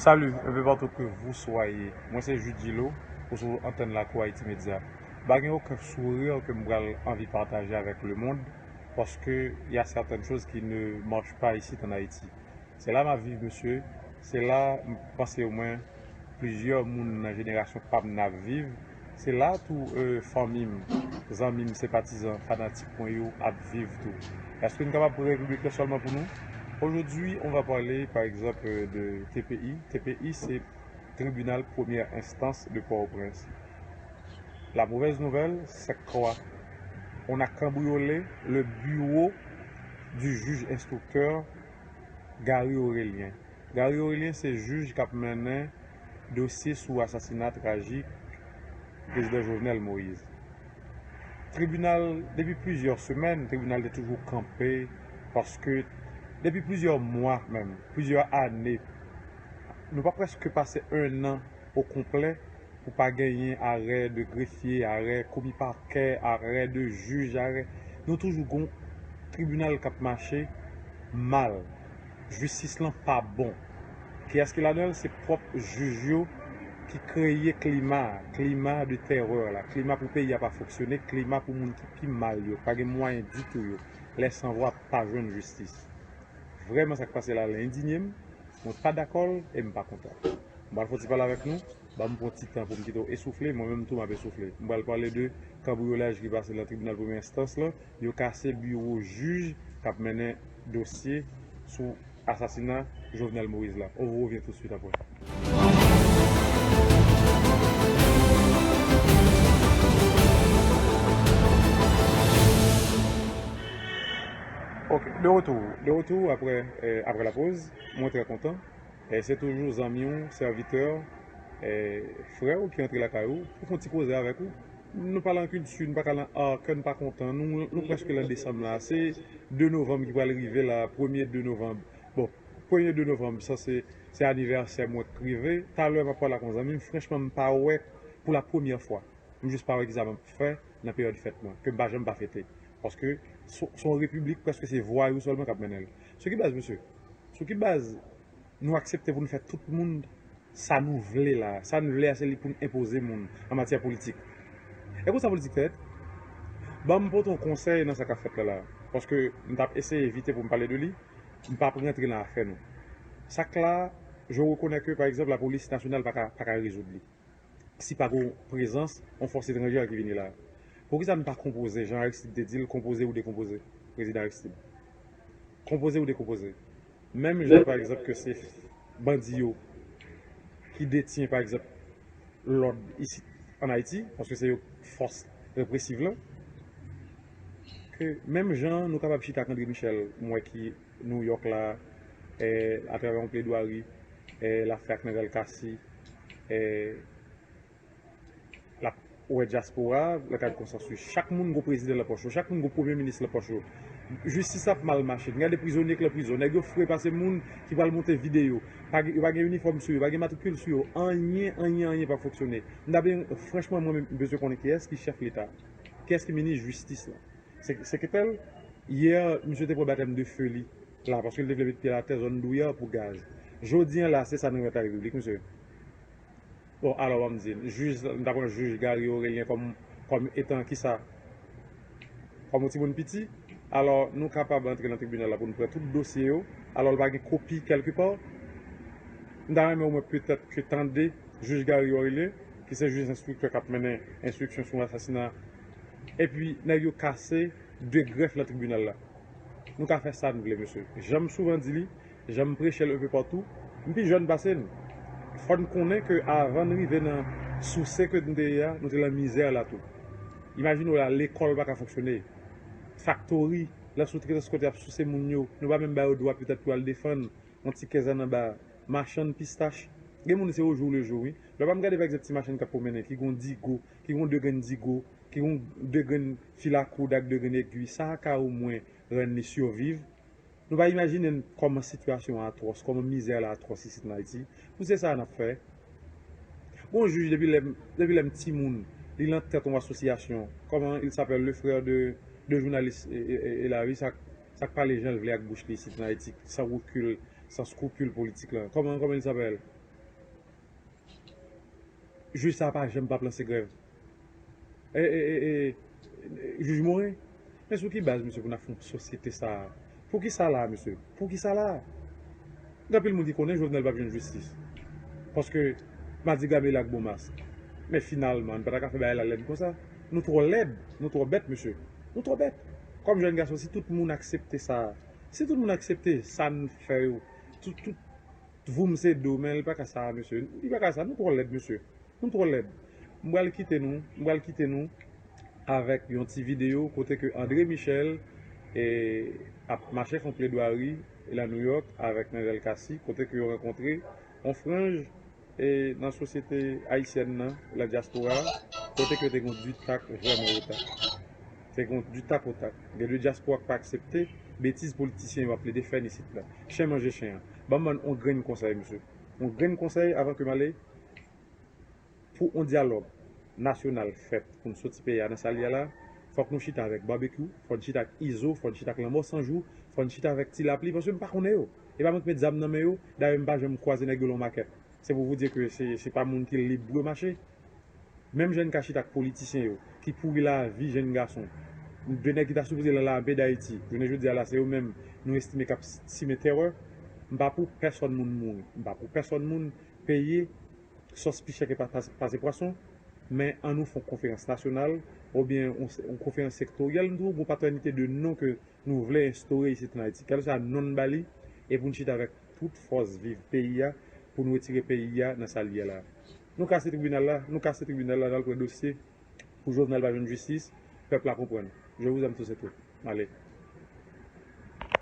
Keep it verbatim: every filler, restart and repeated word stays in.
Salut, un peu partout que vous soyez. Mwen se Jude Gillot, ou sou antèn Lakou Haïti Média. M pa gen okenn souri ke m pral anvi pataje avèk lemonn, paske y a certaines choses qui ne marchent pas ici en Haïti. Se la m ap viv, mesye. Se la m panse omwen plizyè moun nan jenerasyon pa m nan ap viv. Se la tou, euh, fanmi m, zanmi m, senpatizan, fanatik mwen yo ap viv tou. Èske n kapab pran repiblik la sèlman pou nou? Aujourd'hui, on va parler, par exemple, de T P I. T P I, c'est Tribunal Première Instance de Port-au-Prince. La mauvaise nouvelle, c'est quoi? On a cambriolé le bureau du juge instructeur Gary Orélien. Gary Orélien se jij k ap mennen dosye sou asasina trajik prezidan Jovenel Moïse. Tribinal, depi plizyè semèn, tribinal te toujou kanpe, paske depi plizyè mwa menm, plizyè ane, nou pa prèske pase en an o konplè pou pa genyen arè de grefye, arè komi pakè, arè de jij, arè. Nou toujou gon tribinal k ap mache mal. Jistis lan pa bon. Kiyès ki ladan l? Se pwòp jij yo ki kreye klima, klima de tèrè la, klima pou peyi a pa fonksyone, klima pou moun ki pi mal yo, pa gen mwayen ditou yo, lè sanvwa pa jwenn jistis. Vrèman, sa k pase la, l endinye m. Mwen pa dakò l e m pa kontan. M pral fè yon ti pale avèk nou. Ban m pran ti tan pou m kite w esoufle, mwen menm tou m ap esoufle. M pral pale de kanbriyolaj ki pase nan tribinal premye enstans lan. Yo kase biwo jij k ap mennen dosye sou asasina Jovenel Moïse la. On vous revient tout de suite après. Ok, de retour, de retour après, euh, après la pause. Mwen trè kontan. E se toujou zanmi w, sèvitè, e frè w ki antre lakay ou pou fè yon ti koze avèk ou. Nou pa lan kilti, nou pa ka lan art, kè n pa kontan. Nou, nou prèske lan desanm la. Se de novanm ki pral rive la, premye de novanm. Bon, premye de novanm, sa se, se anivèsè mwen k rive. Talè m ap pale ak yon zanmi m, franchman, m pa wè pou la premyè fwa. M jis pa wè kisa m ap fè nan peryòd fèt mwen, ke m pa janm pa fete. Paske se, se yon repiblik, prèske se vwayou sèlman k ap mennen l. Sou ki baz, mesye? Sou ki baz nou aksepte pou nou fè tout moun sa nou vle la? Sa n vle a, se li pou n enpoze moun an matyè politik. E konsa politik fèt? Ban m pote yon konsèy nan sa k ap fèt la la. Paske m t ap eseye evite pou m pale de li, m p ap rantre nan afè nou. Sa k la, je reconnais que, par exemple, la police nationale pa ka, pa ka rezoud li si pa gen yon prezans yon fòs etranjè ki vini la. Poukisa n pa konpoze, jan Aristide te di l, konpoze ou dekonpoze, prezidan Aristide? Konpoze ou dekonpoze. Menm jan, pa egzanp, ke se bandi yo ki detyen, pa egzanp, lòd isit ann Ayiti, paske se yo k fòs represiv lan, ke menm jan nou kapab chita ak André Michel, m wè ki New York la, e, atravè yon pledwari, e, l ap fè ak Nègrèl Cassy, e, l ap wè dyaspora, nan kad konsansis. Chak moun gon prezidan nan pòch yo, chak moun gon premye minis nan pòch yo. Jistis ap mal mache. N gade prizonye k lan prizon. Nèg yo fre pase moun ki pral monte videyo. Pa gen, yo pa gen inifòm sou yo, pa gen matrikil sou yo. Anyen, anyen, anyen pa fonksyone. M ta ben, franchman, mwen menm, m bezwen konnen kiyès ki chèf Leta. Kiyès ki minis jistis lan? Se, sekretè l, yè, misye te pran batèm de fe li la, paske l te vle met pye l atè zòn Douyè pou gaz. Jodi a la, se sa nou mèt la repiblik, mesye. Bon, alò, ban m di n, jij, m ta pran jij Gary Orélien kòm, kòm etan kisa? Kòm yon timoun piti. Alò, nou kapab antre nan tribinal la pou nou pran tout dosye yo. Alò, l pa gen kopi kèlkepa. M ta renmen omwen petèt ke tande jij Gary Orélien, ki se jij enstriktè k ap mennen enstriksyon sou asasina. Epi, nèg yo kase de grèf lan tribinal la. Nou ka fè sa n vle, mesye. Jan m souvan di li, jan m preche l enpe patou, m pi jèn pase n. Fò n konnen ke avan n rive nan souse ke n te ye a, nou te lan mizè la tou. Imajine w la, lekòl pa ka fonksyone. Faktori, lan soutretans kote y ap souse moun yo, nou pa menm ba yo dwa petèt pou y al defann yon ti kèzèn anba, machann pistach. Gen moun se au jour le jour, wi. Lè w pa m gade, pa egzanp, ti machann k ap pwomennen, ki gon digo, ki gon de grenn digo, ki gon de grenn fil a koud ak de grenn egwi, sa ka omwen rann li siviv. Nou pa imajine n kòman sitiyasyon an atwòs, kòman mizè la atwòs isit ann Ayiti. Pou se sa n ap fè. Gon jij depi lè m, depi lè m timoun, li lan tèt yon asosyasyon. Comment il s'appelle, le frère de, de journaliste e, e, e, e la, wi, sa, sa k pale jan l vle ak bouch li isit ann Ayiti, san rekil, san scrupule politik lan. Comment, comment il s'appelle? Jij sa a pa janm p ap lanse grèv. E, e, e, e, Jij Morin, men sou ki baz, mesye, pou n ap fè yon sosyete sa a? Poukisa la, mesye? Poukisa la? Gen anpil moun ki konnen Jovenel p ap jwenn jistis. Paske madigra mele ak bon mask. Men finalman, n pa ta ka fè bagay la lèd konsa. Nou twò lèd, nou twò bèt, mesye. Nou twò bèt. Kòm jèn gason, si tout moun aksepte sa, si tout moun aksepte sa n fè yo, tout, tout voum se do, men li pa ka sa, mesye. Li pa ka sa, nou twò lèd, mesye. Nou twò lèd. M pral kite nou, m pral kite nou avèk yon ti videyo kote ke André Michel e, ap mache fè yon pledwari la New York avèk Nandel Cassy, kote ke yo rankontre yon franj e, nan sosyete ayisyèn nan, la dyaspora, kote ke te gen yon ditak vrèman ota. Te gen yon ditak ota. Gen de dyaspora ki pa aksepte betiz politisyen yo ap plede fè n isit la. Chen manje chen an. Ban m bann yon grenn konsèy, mesye. Yon grenn konsèy avan ke m ale. Pou yon dyalòg nasyonal fèt, pou n soti peyi a nan sa l ye a la, fòk nou chita avèk Babekyou, fò n chita ak Izo, fò n chita ak Lanmò San Jou, fò n chita avèk Ti Lapli, paske m pa konnen yo. E pa mwen ki met zam nan men yo, dayè m pa janm kwaze nèg yo lan makèt. Se pou vous dire ke se, se pa moun ki lib dwe mache. Menm jan n ka chita ak politisyen yo, ki pouri lavi jèn gason. De nèg ki ta sipoze lan lame Dayiti, jounen jodi a la, se yo menm nou estime k ap simen tèrè. M pa pou pèsonn moun mouri. M pa pou pèsonn moun peye sòs pi chè ke pa-, pase pwason, men ann nou fè yon konferans nasyonal, oubyen yon, yon konferans sektoryèl, nou tou gon patènite de non ke nou vle enstore isit an Ayiti. Kèlkeswa non n ba li, e pou n chita avèk tout fòs viv peyi a, pou n retire peyi a nan sa l ye la. Nou kase tribinal la, nou kase tribinal la, n al pran dosye pou Jovenel pa jwenn jistis, pèp la konprann. Je vous aime tous et toutes. Allez.